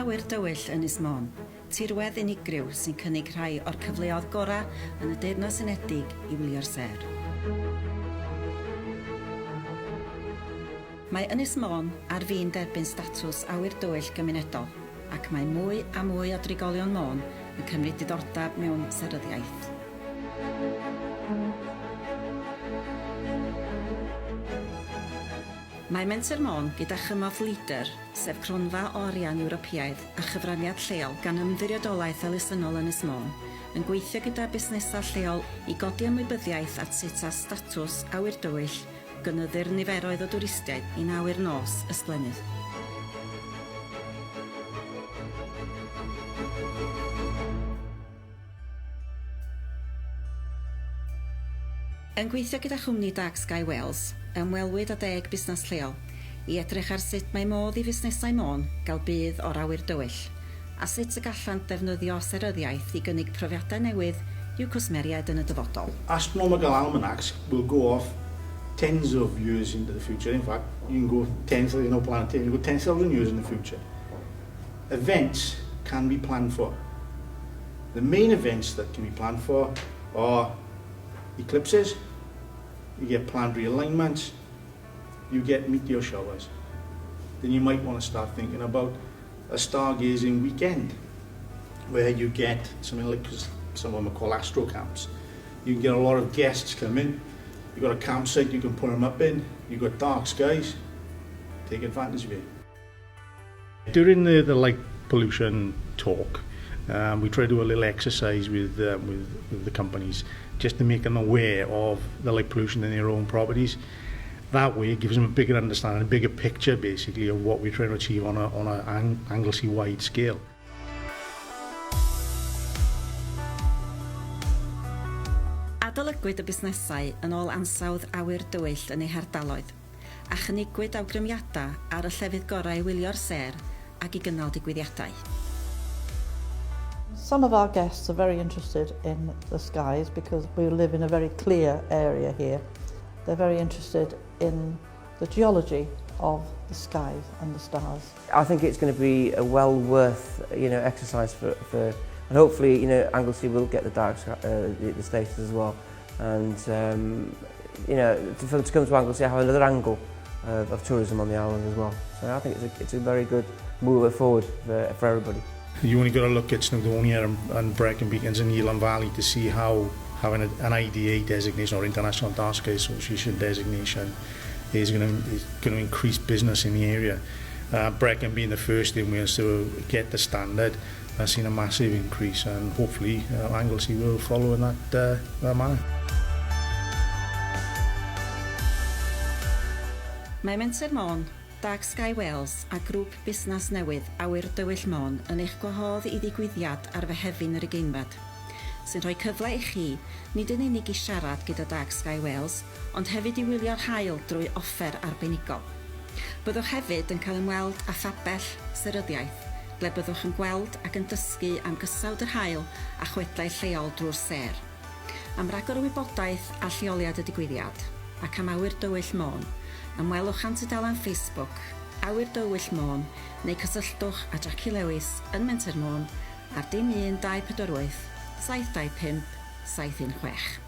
awyr dywyll Ynys Môn, tirwedd unigryw sy'n cynnig rhai o'r cyfleoedd gorau yn y Deyrnas Unedig i wylio'r sêr. Mae Ynys Môn ar fin derbyn statws awyr dywyll gymunedol, ac mae mwy a mwy o drigolion Môn yn cymryd diddordeb mewn seryddiaeth. Mae Menter Môn, gyda chymorth LEADER, sef cronfa o arian Ewropeaidd a chyfraniad lleol gan Ymddiriedolaeth Elusennol Ynys Môn, yn gweithio gyda busnesau lleol i godi ymwybyddiaeth at sut all statws awyr dywyll gynyddu'r niferoedd o dwristiaid i'n awyr nos ysblennydd. Yn gweithio gyda chwmni Dark Sky Wales, ymwelwyd â deg busnes lleol i edrych ar sut mae modd i fusnesau Môn gael budd o'r awyr dywyll, a sut y gallant ddefnyddio seryddiaeth i gynnig profiadau newydd i'w cwsmeriaid yn y dyfodol. Astronomical almanacs will go off tens of years into the future. In fact, you can go tens, you know, planet, you can go 10,000 years in the future. Events can be planned for. The main events that can be planned for are eclipses, you get planetary alignments, you get meteor showers. Then you might want to start thinking about a stargazing weekend where you get something like some of them are called astro camps. You can get a lot of guests come in. You've got a campsite you can put them up in. You've got dark skies. Take advantage of it. During the, the light pollution talk, um, we try to do a little exercise with, uh, with, with the companies just to make them aware of the light pollution in their own properties. That way it gives them a bigger understanding, a bigger picture basically of what we're trying to achieve on a, on a Anglesey-wide scale. Adolygwyd y busnesau yn ôl ansawdd awyr dywyll yn eu hardaloedd, a chynigwyd awgrymiadau ar y llefydd gorau i wylio'r sêr ac i gynnal digwyddiadau. Some of our guests are very interested in the skies because we live in a very clear area here. They're very interested in the geology of the skies and the stars. I think it's going to be a well worth you know exercise for, for and hopefully you know Anglesey will get the dark uh, the, the status as well and um, you know to, for them to come to Anglesey have another angle of, of tourism on the island as well. So I think it's a, it's a very good move forward for, for everybody. You only got to look at Snowdonia and, and Brecon Beacons and Elan Valley to see how having a, an IDA designation or International Dark Sky Association designation is going to is going to increase business in the area. Uh, Brecon being the first in Wales to get the standard has seen a massive increase and hopefully uh, Anglesey will follow in that, uh, that manner. Mae Menter Môn, Dark Sky Wales a grŵp busnes newydd Awyr Dywyll Môn yn eich gwahodd i ddigwyddiad ar Fehefin yr Ugeinfed, sy'n rhoi cyfle i chi nid yn unig i siarad gyda Dark Sky Wales, ond hefyd i wylio'r haul drwy offer arbenigol. Byddwch hefyd yn cael ymweld â phabell seryddiaeth, ble byddwch yn gweld ac yn dysgu am gysawd yr haul a chwedlau lleol drwy'r sêr. Am ragor o wybodaeth a lleoliad y digwyddiad, ac am Awyr Dywyll Môn, ymwelwch â'n tudalen Facebook, Awyr Dywyll Môn, neu cysylltwch â Jackie Lewis yn Menter Môn ar dim 1 2 4 8 7 2 5 7 1 6.